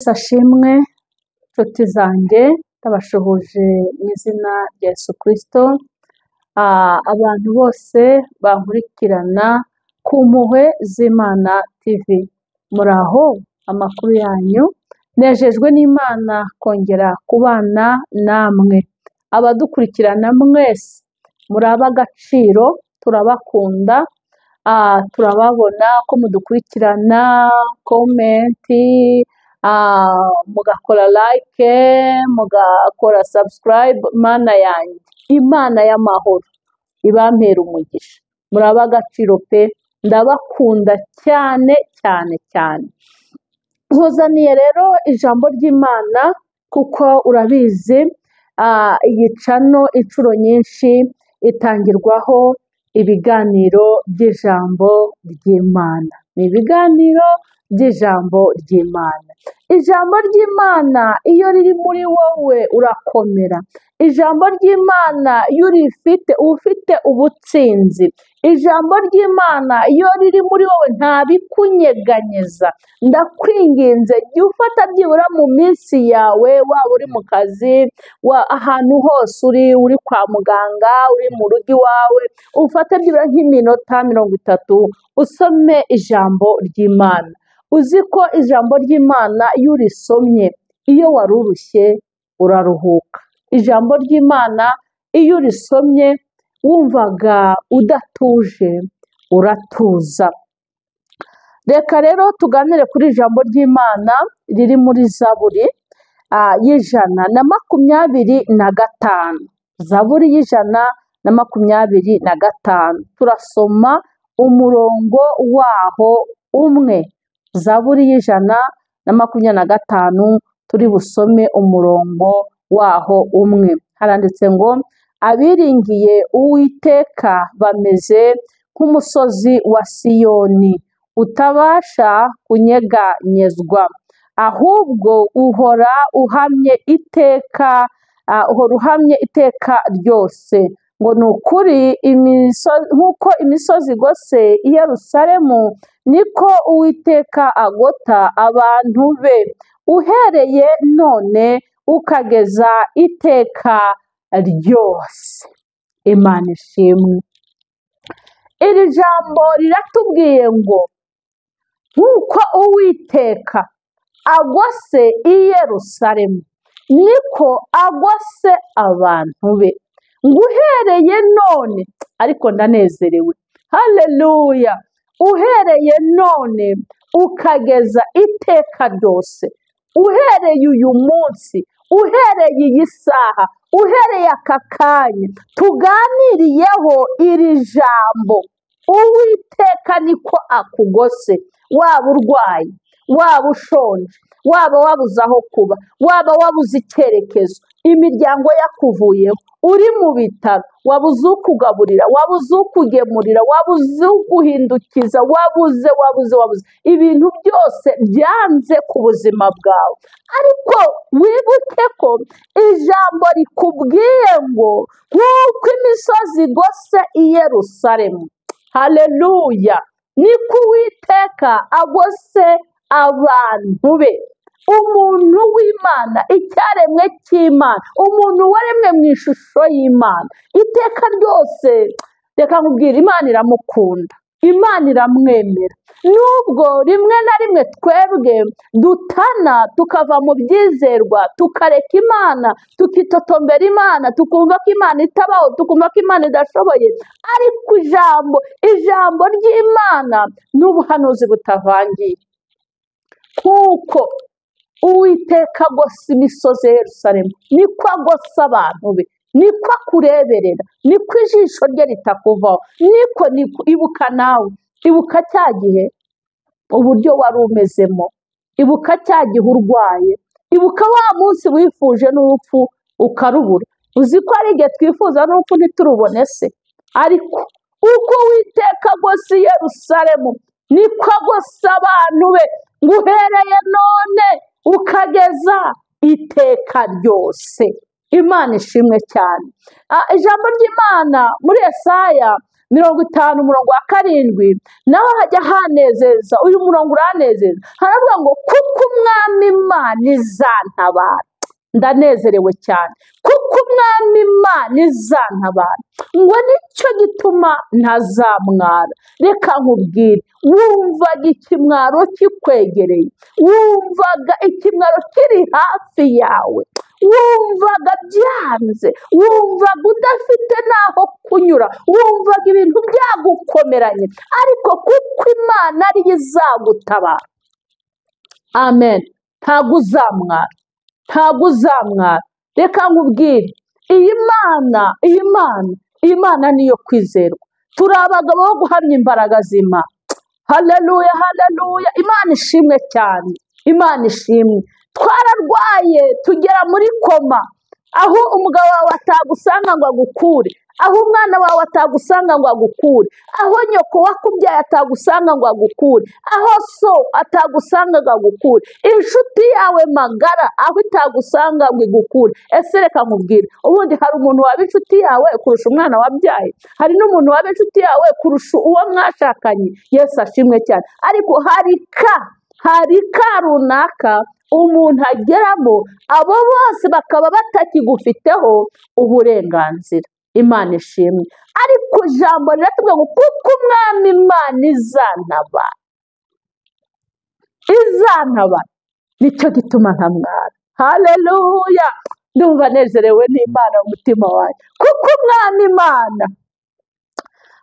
Yesu ashimwe nshuti zanjye, ndabashuhuje mu izina rya Yesu Kristo, abantu bose bankurikirana ku mpuhwe z'Imana TV, muraho amakuru yanyu? Nejejwe n'Imana kongera kubana namwe, abadukurikirana mwese muri ab'agaciro, turabakunda, turababona ko mudukurikirana, comment, mugakora like, mugakora subscribe, Mana yanjye, Imana y'amahoro ibampere umugisha, muri ab'agaciro pe, ndabakunda cyane cyane cyane. Nkuzaniye rero ijambo ry'Imana kuko urabizi, iyi channel inshuro nyinshi itangirwaho ibiganiro by'ijambo ry'Imana. Ni ibiganiro by'ijambo ry'Imana. Ijambo ry'Imana iyo riri muri wowe urakomera. Ijambo ry'Imana iyo urifite uba ufite ubutsinzi. Ijambo ry'Imana iyo riri muri wowe nta bikunyeganyeza. Ndakwinginze jya ufata byibura mu minsi yawe, waba uri mu kazi, ahantu hose uri, uri kwa muganga, uri mu rugo iwawe, ufate byibura nk'iminota 30 usome ijambo ry'Imana. Uzi ko ijambo ry'Imana iyo urisomye, iyo wari urushye uraruhuka. Ijambo ry'Imana iyo urisomye wumvaga udatuje uratuza. Reka rero tuganire kuri ijambo ry'Imana riri muri Zaburi y'125. Zaburi y'125. Turasoma umurongo waho umwe. Zaburi y'125 turi busome umurongo waho umwe. Haranditse ngo abiringiye Uwiteka bameze nk'umusozi wa Siyoni utabasha kunyeganyezwa, ahubwo uhora uhamye iteka, uhora uhamye iteka ryose. Ngo ni ukuri nk'uko imisozi igose i Yerusalemu, niko Uwiteka agota abantu be, uhereye none ukageza iteka ryose. Imana ishimwe. Iri jambo riratubwiye ngo nk'uko Uwiteka agose i Yerusalemu, niko agose abantu be, ngo uhereye none, ariko ndanezerewe, haleluya, uhereye none ukageza iteka ryose, uhereye uyu munsi, uhereye iyi saha, uhereye aka kanya tuganiriyeho iri jambo, Uwiteka niko akugose. Waba urwaye, waba ushonje, waba wabuze aho kuba, waba wabuze icyerekezo, imiryango yakuvuyeho, uri mu bitaro, wabuze ukugaburira, wabuze ukugemurira, wabuze uguhindukiza, wabuze, wabuze, wabuze, ibintu byose byanze ku buzima bwawe. Ariko wibuke ko ijambo rikubwiye ngo nk'uko imisozi igose i Yerusalemu, haleluya, niko Uwiteka agose abantu be. Umuntu w'Imana, icyaremwe cy'Imana, umuntu waremwe mu ishusho y'Imana, iteka ryose, reka nkubwire, Imana iramukunda, Imana iramwemera. Nubwo rimwe na rimwe twebwe dutana tukava mu byizerwa, tukareka Imana, tukitotombera Imana, tukumva ko Imana itabaho, tukumva ko Imana idashoboye, ariko ijambo ry'Imana ni ubuhanuzi butavangiye. Kuko Uwiteka agose imisozi ya Yerusalemu, niko agose abantu be, niko akureberera, niko ijisho rye ritakuvaho, niko niko. Ibuka nawe, ibuka cya gihe uburyo wari umezemo, ibuka cya gihe urwaye, ibuka wa munsi wifuje n'urupfu ukarubura. Uzi ko ari igihe twifuza n'urupfu ntiturubone se? Ariko uko Uwiteka agose i Yerusalemu, niko agose abantu be, ngo uhereye none ukageza iteka ryose. Imana ishimwe cyane. Ijambo ry'Imana muri Yesaya 50 umurongo wa 7, naho hajya hanezeza. Uyu murongo uranezeza, haravuga ngo kuko Umwami Imana izantabara. Ndanezerewe cyane kuko Umwami Imana izantabara, ngo nicyo gituma ntazamwara. Reka nkubwire, wumvaga ikimwaro kikwegereye, wumvaga ikimwaro kiri hafi yawe, wumvaga byanze, wumvaga udafite n'aho kunyura, wumvaga ibintu byagukomeranye, ariko kuko Imana ariyo izagutabara, amen, ntabwo uzamwara, ntabwo uzamwara. Reka nkubwire, iyi Mana, iyi Mana, iyi Mana niyo kwizerwa. Turi abagabo bo guhamya imbaraga z'Imana. Haleluya, haleluya. Imana ishimwe cyane, Imana ishimwe. Twararwaye tugera muri koma, aho umugabo wawe atagusanga ngo agukure, aho umwana wawe atagusanga ngo agukure, aho nyoko wakubyaye atagusanga ngo agukure, aho so atagusanga ngo agukure, inshuti yawe magara aho itagusanga ngo igukure. Ese reka nkubwire, ubundi hari umuntu waba inshuti yawe kurusha umwana wabyaye? Hari n'umuntu waba inshuti yawe kurusha uwo mwashakanye? Yesu ashimwe cyane. Ariko hari ka runaka umuntu ageramo, abo bose bakaba batakigufiteho uburenganzira. Imana ishimwe. Ariko ijambo riratubwira ngo kuko Umwami Imana izantabara, izantabara, nicyo gituma ntamwara. Haleluya. Ndumva nezerewe n'Imana mu mutima wanjye, kuko Umwami Imana.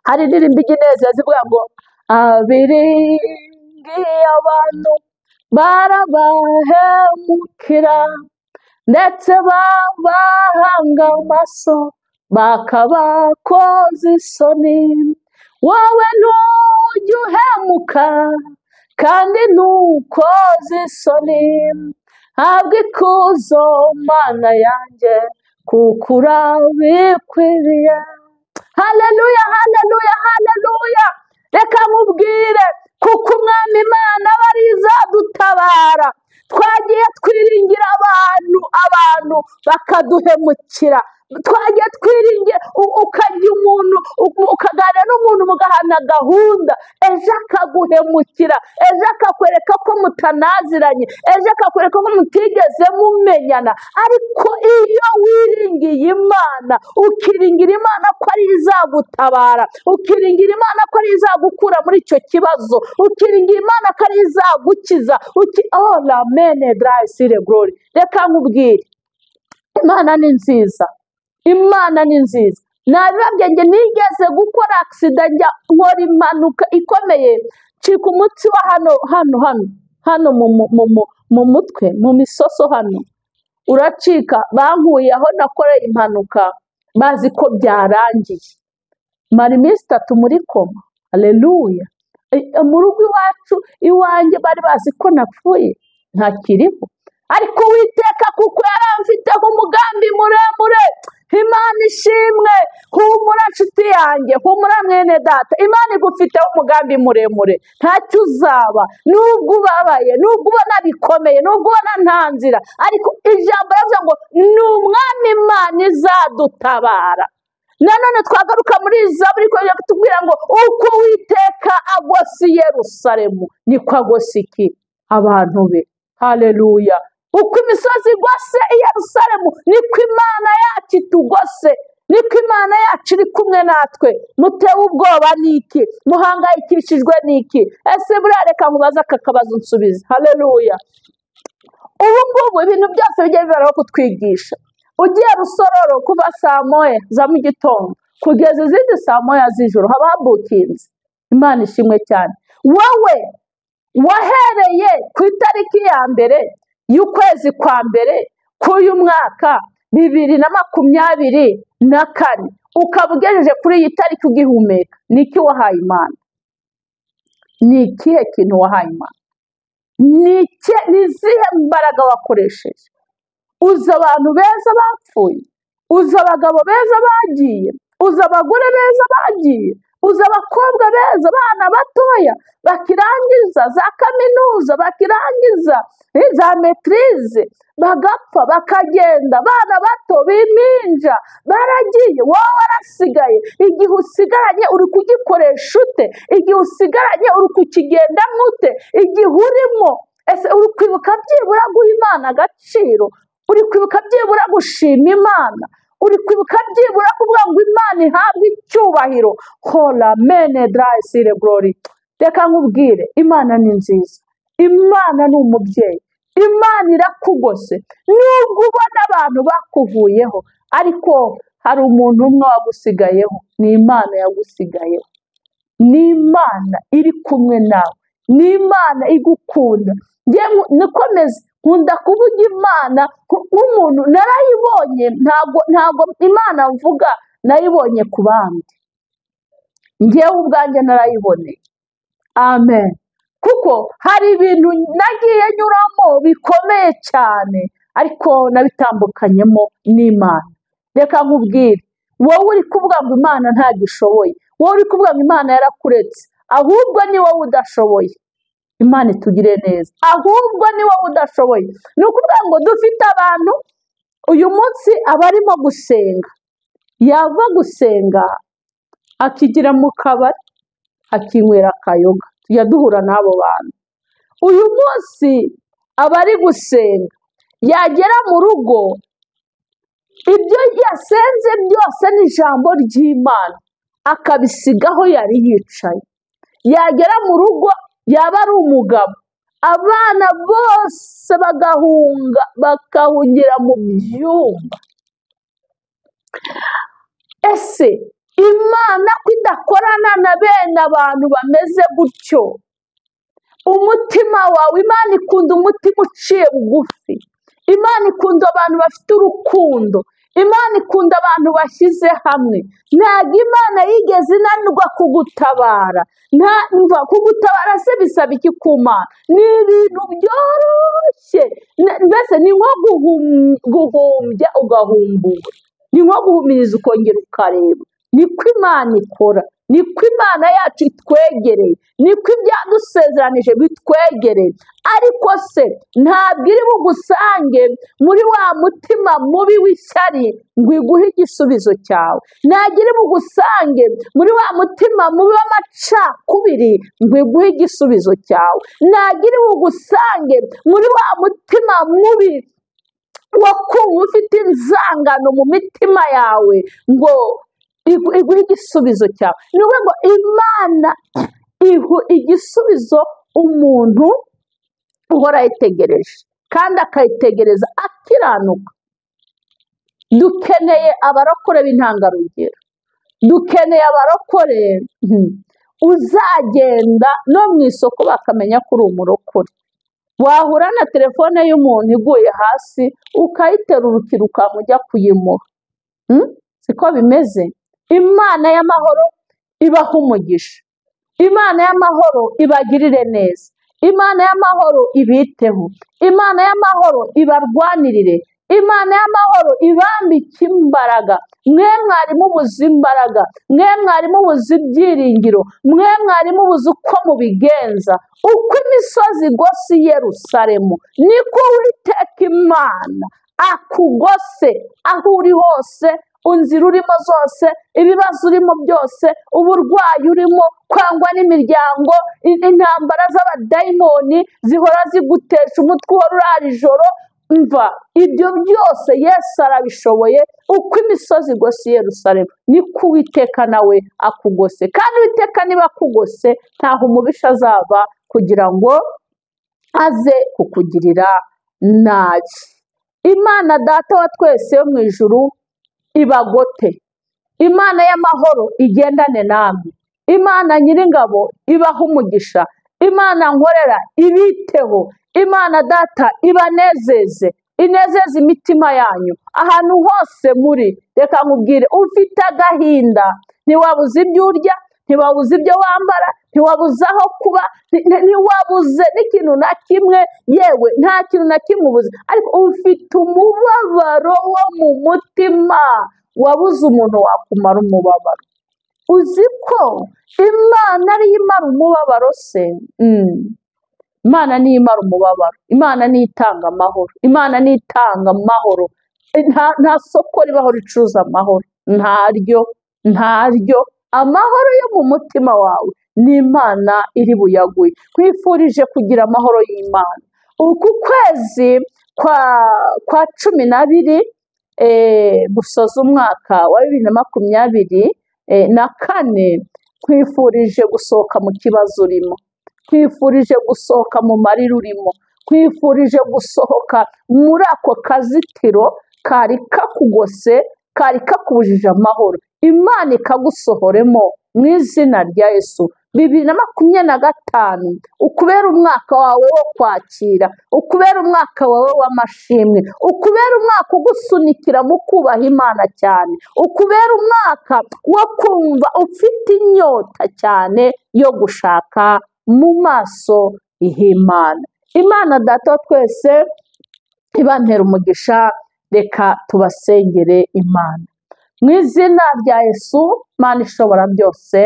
Hari indirimbo ijya inezeza ivuga ngo abiringiye abantu barabahemukira, ndetse babahanga amaso bakabakoza isoni. Wowe ntujya uhemuka kandi ntukoze isoni, habwa ikuzo Mana yanjye kuko urabikwiriye. Haleluya, haleluya, haleluya. Reka nkubwire, kuko Umwami Imana aba ari izadutabara. Twagiye twiringira abantu, abantu bakaduhemukira. Twagiye twiringira, ukajya umuntu, ukaganira n'umuntu mugahana gahunda, ejo akaguhemukira, ejo akakwereka ko mutanaziranye, ejo akakwereka ko mutigeze mumenyana. Ariko iyo wiringiye Imana, ukiringira Imana ko ari izagutabara, ukiringira Imana ko ari izagukura muri icyo kibazo, ukiringira Imana ko ari izagukiza, oh la mene dry sire glory. Reka nkubwire, Imana ni nziza, Imana ni nziza. Nabibabwiye njye nigeze gukora accident, njya nkora impanuka ikomeye, ncika umutsi wa hano hano hano hano mu mutwe, mu misoso hano uracika. Bankuye aho nakoreye impanuka bazi ko byarangiye, mara iminsi 3 muri koma. Haleluya. Mu rugo iwacu iwanjye bari bazi ko napfuye ntakiriho, ariko Uwiteka kuko yaramfiteho umugambi muremure. Imana ishimwe. Humura nshuti yanjye, humura mwene data, Imana igufiteho umugambi muremure, ntacyo uzaba. Nubwo ubabaye, nubwo ubona bikomeye, nubwo ubona nta nzira, ariko ijambo riravuga ngo ni Umwami Imana izadutabara. Nanone twagaruka muri Zaburi kongera kutubwira ngo uko Uwiteka agose i Yerusalemu niko agose iki abantu be. Haleluya. Uko imisozi igose i Yerusalemu niko Imana yacu itugose, niko Imana yacu iri kumwe natwe. Mutewe ubwoba n'iki? Muhangayikishijwe n'iki? Ese buriya reka nkubaze aka kabazo nsubize. Haleluya. Ubu ngubu ibintu byose bijya biberaho kutwigisha. Ugiye Rusororo kuva saa 1 za mu gitondo kugeza izindi saa 1 z'ijoro haba habukinze. Imana ishimwe cyane. Wowe wahereye ku itariki ya 1 y'ukwezi kwa 1 k'uyu mwaka 2024 ukaba ugejeje kuri iyi tariki ugihumeka, ni iki wahaye Imana? Ni ikihe kintu wahaye Imana? Ni izihe mbaraga wakoresheje? Uzi abantu beza bapfuye, uzi abagabo beza bagiye, uzi abagore beza bagiye, Uzi abakobwa beza, abana batoya bakirangiza za kaminuza, bakirangiza za maitrise, bagapfa bakagenda, abana bato b'impinja baragiye, wowe warasigaye. Igihe usigaranye uri kugikoresha ute? Igihe usigaranye uri kukigendamo ute? Igihe urimo ese uri kwibuka byibura guha Imana agaciro? Uri kwibuka byibura gushima Imana? Uri kwibuka byibura kuvuga ngo Imana ihabwe icyubahiro? Hora mene drayisire glory. Reka nkubwire, Imana ni nziza, Imana ni umubyeyi, Imana irakugose. Nubwo ubona abantu bakuvuyeho, ariko hari umuntu umwe wagusigayeho, ni Imana yagusigayeho, ni Imana iri kumwe nawe, ni Imana igukunda. Nikomeze nkunda kuvuga Imana nk'umuntu narayibonye, ntabwo Imana mvuga nayibonye ku bandi, njyewe ubwanjye narayiboneye. Amen. Kuko hari ibintu nagiye nyuramo bikomeye cyane, ariko nabitambukanyemo n'Imana. Reka nkubwire, wowe uri kuvuga ngo Imana ntagishoboye, wowe uri kuvuga ngo Imana yarakuretse, ahubwo ni wowe udashoboye. Imana itugire neza, ahubwo ni wowe udashoboye. Ni ukuvuga ngo dufite abantu uyu munsi abarimo gusenga, yava gusenga akigira mu kabari akinywera akayoga, tujya duhura n'abo bantu. Uyu munsi abari gusenga, yagera mu rugo ibyo yasenze byose n'ijambo ry'Imana akabisigaho yari yicaye. Yagera mu rugo yaba ari umugabo, abana bose bagahunga, bakahungira mu byumba. Ese Imana ko idakorana na bene abantu bameze gutyo? Umutima wawe, Imana ikunda umutima uciye bugufi, Imana ikunda abantu bafite urukundo, Imana ikunda abantu bashyize hamwe. Ntabwo Imana yigeze inanirwa kugutabara. Kugutabara se bisaba iki ku Mana? Ni ibintu byoroshye, mbese ni nko guhumbya ugahumbura, ni nko guhumiriza ukongera ukareba. Niko Imana ikora, niko Imana yacu itwegereye, niko ibyadusezeranije bitwegereye. Ariko se ntabwo iri bugusange muri wa mutima mubi w'ishyari ngo iguhe igisubizo cyawe. Ntabwo iri bugusange muri wa mutima mubi w'amacakubiri ngo iguhe igisubizo cyawe. Ntabwo iri bugusange muri wa mutima mubi wo kumva ufite inzangano mu mitima yawe ngo iguhe igisubizo cyawe. Ni ukuvuga ngo Imana iha igisubizo umuntu uhora ayitegereje, kandi akayitegereza akiranuka. Dukeneye abarokore b'intangarugero, dukeneye abarokore uzagenda no mu isoko bakamenya ko uri umurokore. Wahura na telefone y'umuntu iguye hasi ukayiterura ukirukanka ujya kuyimuha. Siko bimeze. Imana y'amahoro ibaha umugisha, Imana y'amahoro ibagirire neza, Imana y'amahoro ibiteho, Imana y'amahoro ibarwanirire, Imana y'amahoro ibambike imbaraga. Mwe mwari mubuze imbaraga, mwe mwari mubuze ibyiringiro, mwe mwari mubuze uko mubigenza. Uko imisozi igose i Yerusalemu, niko Uwiteka Imana akugose aho uri hose, inzira urimo zose, ibibazo urimo byose, uburwayi urimo, kwangwa n'imiryango, intambara z'abadayimoni zihora zigutesha umutwe uhora urara ijoro. Mva, ibyo byose Yesu arabishoboye. Uko imisozi igose i Yerusalemu, niko Uwiteka nawe akugose. Kandi Uwiteka niba akugose, ntaho umubisha azava kugira ngo aze kukugirira nabi. Imana Data wa twese yo mu ijuru ibagote, Imana y'amahoro igendane namwe, Imana nyiringabo ibahe umugisha, Imana nkorera ibiteho, Imana Data ibanezeze, inezeze imitima yanyu ahantu hose muri. Reka nkubwire, ufite agahinda ntiwabuze ibyo urya, ntiwabuze ibyo wambara, ntiwabuze aho kuba, ntiwabuze n'ikintu na kimwe, yewe nta kintu na kimwe ubuze, ariko ufite umubabaro wo mu mutima, wabuze umuntu wakumara umubabaro. Uzi ko Imana ariyo imara umubabaro se? Imana niyo imara umubabaro, Imana niyo itanga amahoro, Imana niyo itanga amahoro. Nta soko ribaho ricuruza amahoro, ntaryo, ntaryo. Amahoro yo mu mutima wawe ni Imana iri buyaguye. Nkwifurije kugira amahoro y'Imana. Uku kwezi kwa 12 gusoza umwaka wa 2024, nkwifurije gusohoka mu kibazo urimo, nkwifurije gusohoka mu marira urimo, nkwifurije gusohoka muri ako kazitiro kari kakugose, kari kakubujije amahoro. Imana ikagusohoremo mu izina rya Yesu. 2025 ukubera umwaka wawe wo kwakira, ukubera umwaka wawe w'amashimwe, ukubera umwaka ugusunikira mu kubaha Imana cyane, ukubera umwaka wo kumva ufite inyota cyane yo gushaka mu maso y'Imana. Imana Data wa twese ibantera umugisha. Reka tubasengere Imana mu izina rya Yesu. Mana ishobora byose,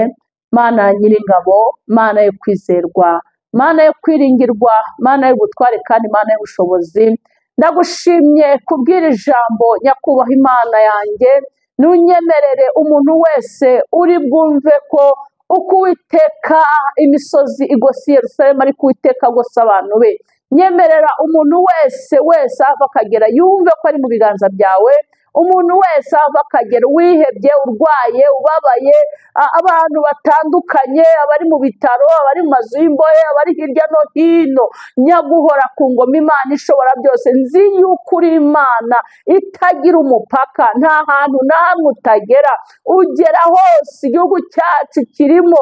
Mana nyiringabo, Mana yo kwizerwa, Mana yo kwiringirwa, Mana y'ubutware kandi Mana y'ubushobozi, ndagushimye kubwira ijambo nyakubahwa Imana yanjye. Ntunyemerere umuntu wese uri bwumve ko uko Uwiteka imisozi igose Yerusalemu ariko Uwiteka agose abantu be. Nyemerera umuntu wese wese ava akagera yumve ko ari mu biganza byawe. Umuntu wese ava akagera, wihebye, urwaye, ubabaye, abantu batandukanye, abari mu bitaro, abari mu mazu y'imbohe, abari hirya no hino, nyaguhora ku ngoma Imana ishobora byose, nzi yuko uri Imana itagira umupaka, nta hantu na hamwe utagera, ugera hose. Igihugu cyacu kirimo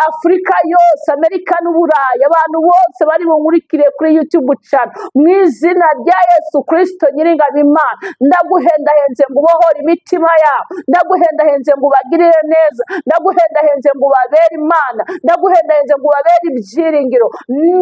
Afurika yose, Amerika n'Uburayi, abantu bose bari bunkurikire kuri YouTube channel, mu izina rya Yesu Kristo nyiringabo Imana, ndaguhendahenze ngo ubohore imitima yabo, ndaguhendahenze ngo ubagirire neza, ndaguhendahenze ngo ubabere Imana, ndaguhendahenze ngo ubabere ibyiringiro.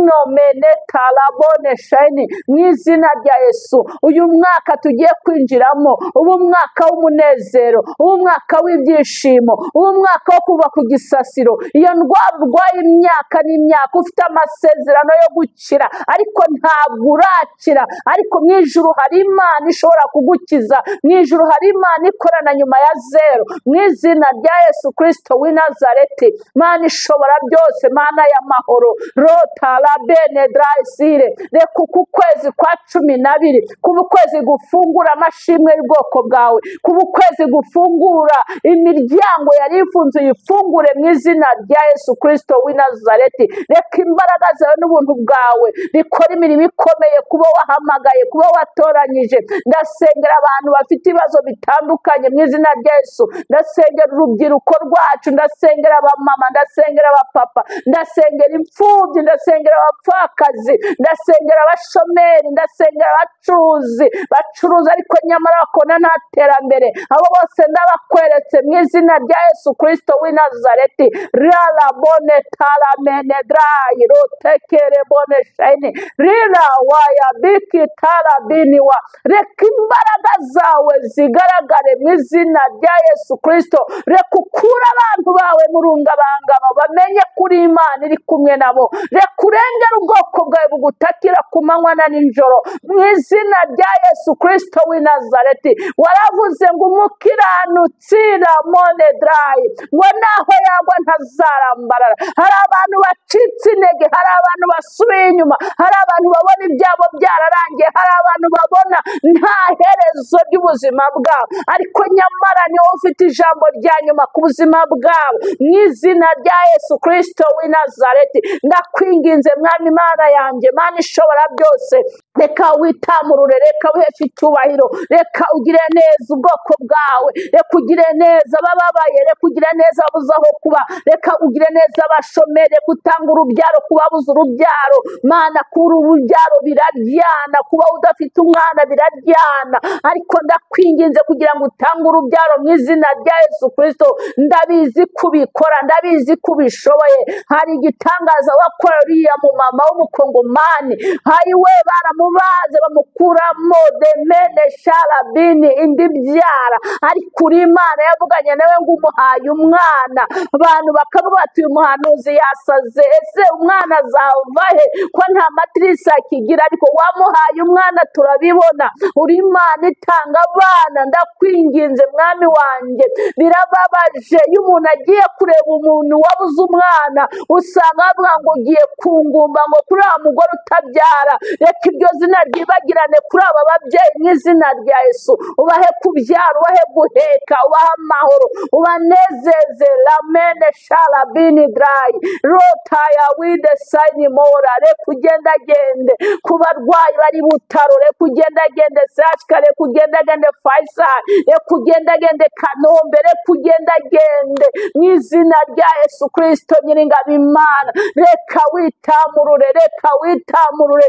Nomene tarabone shayini, mu izina rya Yesu. Uyu mwaka tugiye kwinjiramo ubu mwaka w'umunezero, ubu mwaka w'ibyishimo, ubu mwaka wo kuva ku gisasiro. Iyo ndwara urwaye imyaka n'imyaka, ufite amasezerano yo gukira ariko ntabwo urakira, ariko mu ijuru hari Imana ishobora kugukiza, mu ijuru hari Imana ikorana nyuma ya zero. Mu izina rya Yesu Kristo w'i Nazareti, Mana ishobora byose, Mana y'amahoro, rota la bene drasire, reka uku kwezi kwa 12 kuba ukwezi gufungura amashimwe y'ubwoko bwawe, kuba ukwezi gufungura imiryango yari ifunze, uyifungure mu izina rya Yesu Kristo w'i Nazareti. Reka imbaraga zawe n'ubuntu bwawe bikora imirimo ikomeye, kuba wahamagaye, kuba watoranyije. Ndasengera abantu bafite ibibazo bitandukanye mu izina rya Yesu. Ndasengera urubyiruko rwacu, ndasengera abamama, ndasengera abapapa, ndasengera imfubyi, ndasengera abapfakazi, ndasengera abashomeri, ndasengera abacuruzi bacuruza ariko nyamara bakona nta terambere. Abo bose ndabakweretse mu izina rya Yesu Kristo w'i Nazareti. Rara bone tara mene drayi rotekere bone shayini rira waya biki tara biniwa. Reka imbaraga zawe zigaragare mu izina rya Yesu Kristo. Reka ukure abantu bawe mu rungabangabo, bamenye kuri Imana iri kumwe nabo. Reka urengere ubwoko bwawe bugutakira ku manywa na nijoro mu izina rya Yesu Kristo w'i Nazareti. Waravuze ngo umukiranutsi ramone drayi, ngo naho yagwa ntazarambarara. Hari abantu bacitse intege, hari abantu basubiye inyuma, hari abantu babona ibyabo byararangiye, hari abantu babona nta herezo ry'ubuzima bwabo, ariko nyamara niwe ufite ijambo rya nyuma ku buzima bwabo. Mu izina rya Yesu Kristo w'i Nazareti, ndakwinginze Mwami Imana yanjye, Mana ishobora byose, reka witamurure, reka uheshe icyubahiro, reka ugire neza ubwoko bwawe, reka ugire neza abababaye, reka ugire neza ababuze aho kuba, reka ugire neza abashomeri, reka utange urubyaro ku babuze urubyaro. Mana, kuri urubyaro biraryana, kuba udafite umwana biraryana, ariko Ndakwinginze kugira ngo utange urubyaro mu izina rya Yesu Kristo. Ndabizi kubikora, ndabizi kubishoboye. Hari igitangaza wakora uriya mu mama w'umukongomani, hari we baramubaze bamukuramo demene sharabini indi byara, ariko uri Imana yavuganye nawe ngo umuhaye umwana. Abantu bakavuga bati uyu muhanuzi yasaze, ese umwana azava he ko nta matirisi akigira? Ariko wamuhaye umwana turabibona. Uri Imana itanga abana, ndakwinginze mwami wanjye. Birababaje iyo umuntu agiye kureba umuntu wabuze umwana, usanga bavuga ngo ugiye kungumba ngo kuri wa mugore utabyara. Reka iryo zina ryibagirane kuri aba babyeyi mu izina rya Yesu. Ubahe kubyara, ubahe guheka, ubahe amahoro, ubanezeze. Lamene sharabini drayi rotaya wide sayini mora. Reka ugendagende ku barwayi bari butaro, reka ugendagende Sashika, reka ugendagende Faisal, reka ugendagende Kanombe, reka ugendagende mu izina rya Yesu Kristo nyiringabo Imana. Reka witamurure, reka witamurure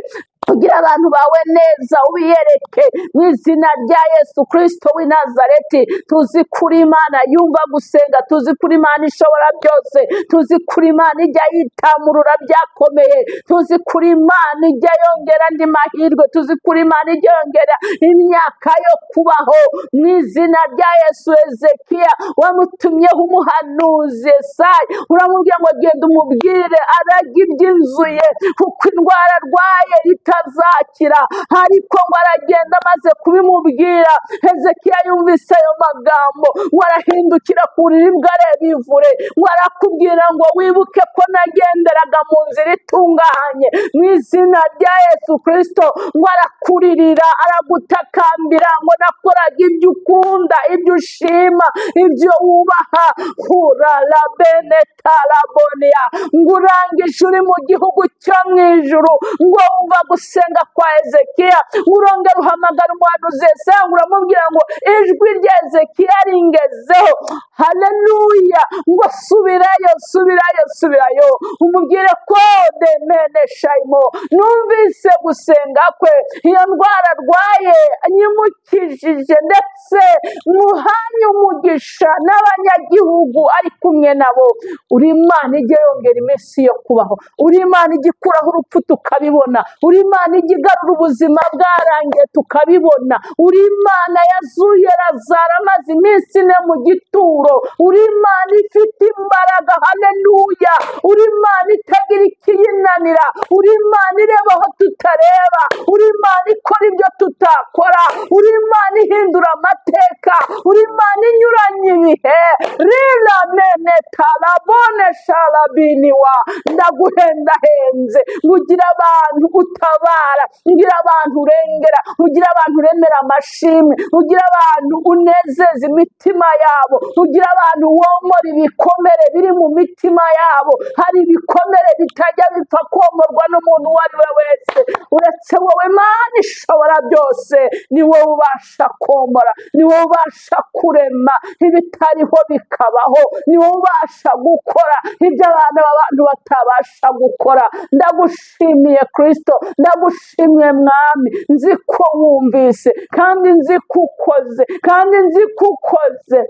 kugira abantu bawe neza, ubiyereke mu izina rya Yesu Kristo w'i Nazareti. Tuzi kuri Imana yumva gusenga, tuzi kuri Imana ishobora byose, tuzi kuri Imana ijya yitamurura byakomeye, tuzi kuri Imana ijya yongera andi mahirwe, tuzi kuri Imana ijya yongera imyaka yo kubaho mu izina rya Yesu. Ezekiya wamutumyeho umuhanuzi Yesaya, uramubwira ngo genda umubwire arage iby'inzu ye kuko indwara arwaye itazakira. Ariko ngo aragenda amaze kubimubwira, Hezekiya yumvise ayo magambo ngo arahindukira ku buriri bwe areba ivure, ngo arakubwira ngo wibuke ko nagenderaga mu nzira itunganye mu izina rya Yesu Kristo. Ngo arakuririra, aragutakambira ngo nakoraga ibyo ukunda, ibyo ushima, ibyo wubaha. Hura la bene tarabonia, ngo urangije uri mu gihugu cyo mu ijuru, ngo wumva gusenga kwa Hezekiya, ngo urongera uhamagara umuhanuzi Yesaya, ngo uramubwira ngo ijwi rya Hezekiya ringezeho. Haleluya! Ngo subirayo, subirayo, subirayo, umubwire ko demene shayimo numvise gusenga kwe, iyo ndwara arwaye nyimukijije, ndetse muhanye umugisha n'abanyagihugu ari kumwe nabo. Uri Imana ijya yongera iminsi yo kubaho, uri Imana ijya ikuraho urupfu tukabibona, uri Imana ijya igarura ubuzima bwarangiye tukabibona, uri Imana yazuye Lazaro amaze iminsi ine mu gituro, uri Imana ifite imbaraga. Haleluya! Uri Imana itagira ikiyinanira, uri Imana ireba aho tutareba, uri Imana ikora ibyo tutakora, uri Imana ihindura amateka, uri Imana inyuranye ibihe. Rila mene tarabone sharabiniwa, ndaguhendahenze ngo ugire abantu utabara, ugire abantu urengera, ugire abantu uremera amashimwe, ugire abantu unezeza imitima yabo, ugire abantu womora ibikomere biri mu mitima yabo. Hari ibikomere bitajya bipfa komorwa n'umuntu uwo ari we wese uretse wowe Mana ishobora byose. Ni wowe ubasha komora, ni wowe ubasha kurema ibitariho bikabaho, ni wowe ubasha gukora ibyo abana b'abantu batabasha gukora. Ndagushimiye Kristo, ndagushimiye Mwami, nzi ko wumvise kandi nzi ko ukoze, kandi nzi ko ukoze.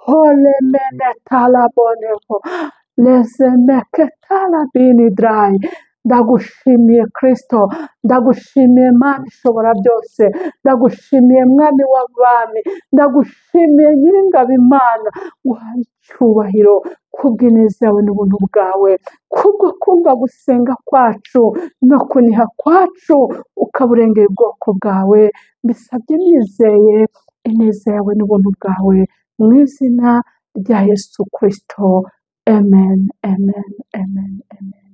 Holemene talaboneho lezemeke talabini drayi. Ndagushimiye Kristo, ndagushimiye Mana ishobora byose, ndagushimiye Mwami w'abami, ndagushimiye Nyiringabo Imana, nguhaye icyubahiro kubw'ineza yawe n'ubuntu bwawe, kubwo kumva gusenga kwacu no kuniha kwacu, ukaburengera ubwoko bwawe. Mbisabye nizeye ineza yawe n'ubuntu bwawe mu izina rya Yesu Kristo. Amen, amen, amen, amen.